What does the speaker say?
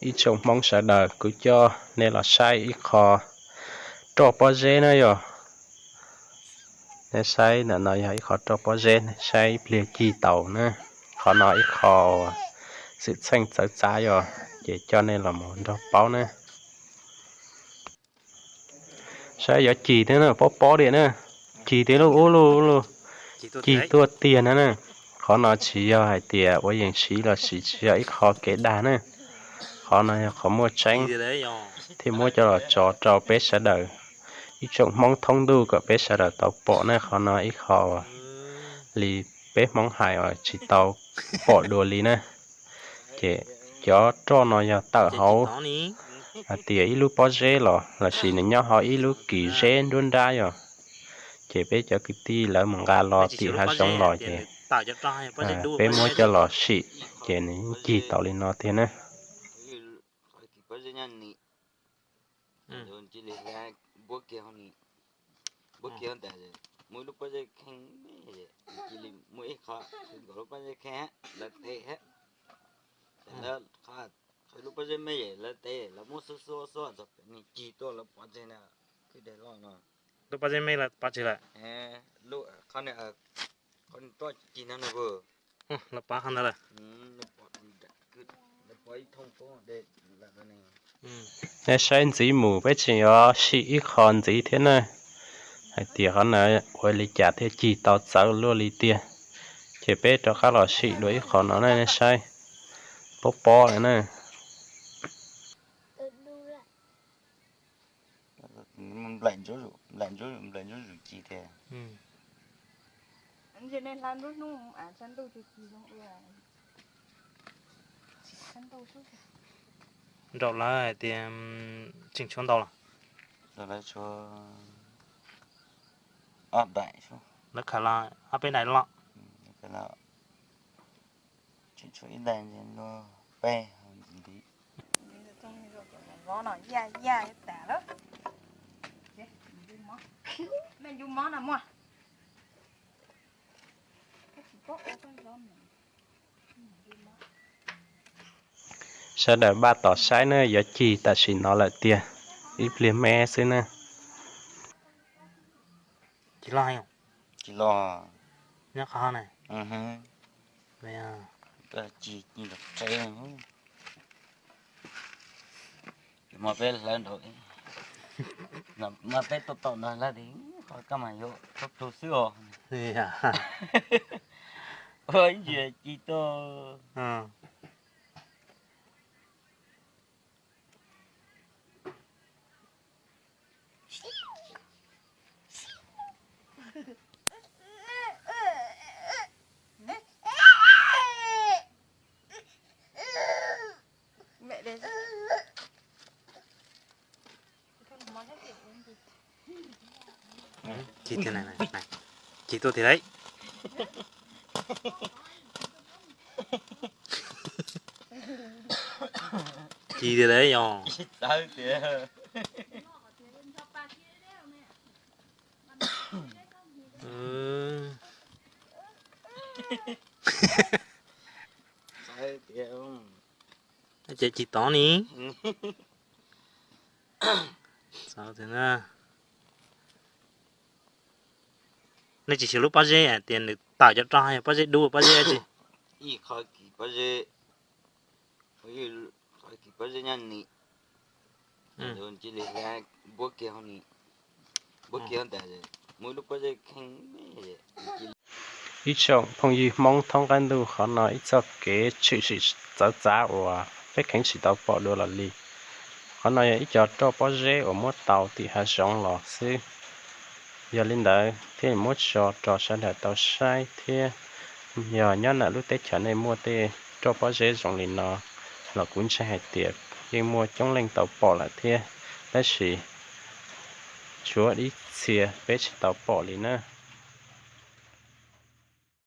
Ib tsoom Hmoob sawv daws, kuv coj nej los saib ib qho roj pob zeb na yog. Nej saib ntawm no yog ib qho roj pob zeb, saib ib pliag cig tau na. Qhov no ib qho xwm txheej txawv txav yog, ces coj nej los mus nrog paub na. Saib yuav cig thiab na, pob pob diam na, cig tiag lub ub lub, cig tuaj tiag na na. Qhov no tsis yog hais tias ua yees siv los sis tsis yog ib qho kev dag na. Qhov no yog qhov muaj tseeb, thiaj muab coj los tso rau peb sawv daws ib tsoom Hmoob thoob ntuj kom peb sawv daws tau pom na. Qhov no ib qho li peb Hmoob hais tsis tau pom dua li na. Ces cov roj no yog tawm hauv hais tias ib lub pob zeb los lossis nws nyob hauv ib lub kis zeb nruab nrab yog. Ces peb cov kwv tij lawv mus nqa los tim hav zoov los ces peb muab coj los sim, ces nws cig tau li no tiag na. Cia li npuab kiag ntawm, muaj ib lub pob zeb kheej me, cia li muaj ib qho, nkaus lub pob zeb kheej lawv tev, lawv qhov, qhov lub pob zeb me lawv tev, lawv muab xub xub xub txog pem nws cig tuaj lawv pov tseg na, kwj deg loj no. Lub pob zeb me lawv pov tseg lawm. Qhov, qhov cig no na, lawv pov qhov ntawd lawm. Nej saib ntxiv mus peb tseem yuav sim ib qho ntxiv thiab na, hais tias qhov na ua li cas thiaj cig tau txawv luaj li tiag. Ces peb rov qab los sim dua ib qho no na, nej saib, pob pob lawm na. Nplaim ntsuab, nplaim ntsuab, nplaim ntsuab zus cig tiag. Nraum lawv hais tias tseem tshuav ntau los? Lawv tshuav ob daim, lawv khaws los ob peb daim los. Tseem tshuav ib daim luag peb ntxiv. Sawv daws npaj tos saib na, yuav cig tam sim no lawm tiag, ib pliag me xwb na. Cig los, cig los, nyob qhov na. Cig, cig los tsev. Mas peb hlawv nraud, mas peb tuaj tau no hlawv tias qhov koj mas yuav txhob plhu xwb os. Ua ib ntsis cig tuaj. Cig tiag, cig tuaj tiag lauj. Cig tiag lauj yog. Ces cig tod ni. Nej tsis xyuas lub pob zeb tias nws tawm cov roj, pob zeb dub pob zeb dab tsi? Ib qho kis pob zeb, qho kis pob zeb nyob ni, cia li npuab kiag hauv ni, npuab kiag hauv ntawd, muaj ib lub pob zeb kheej me. Ib tsoom phooj ywg Hmoob thoob qab ntuj, qhov no ib txoj kev tshwm sim txawv txav uas peb kheev tsis tau pom dua los li. Qhov no yog ib co roj pob zeb uas muab tau tim hav zoov los xwb. Yog li ntawd thiaj muab tso rau sawv daws tau saib thiab. Yog nyob ntawm lub teb chaws nej muaj tej roj pob zeb zoo li no los kuv ntseeg hais tias yeej muaj coob leej tau pom lawm thiab, tab sis tshuav ib txhia peb tsis tau pom li na.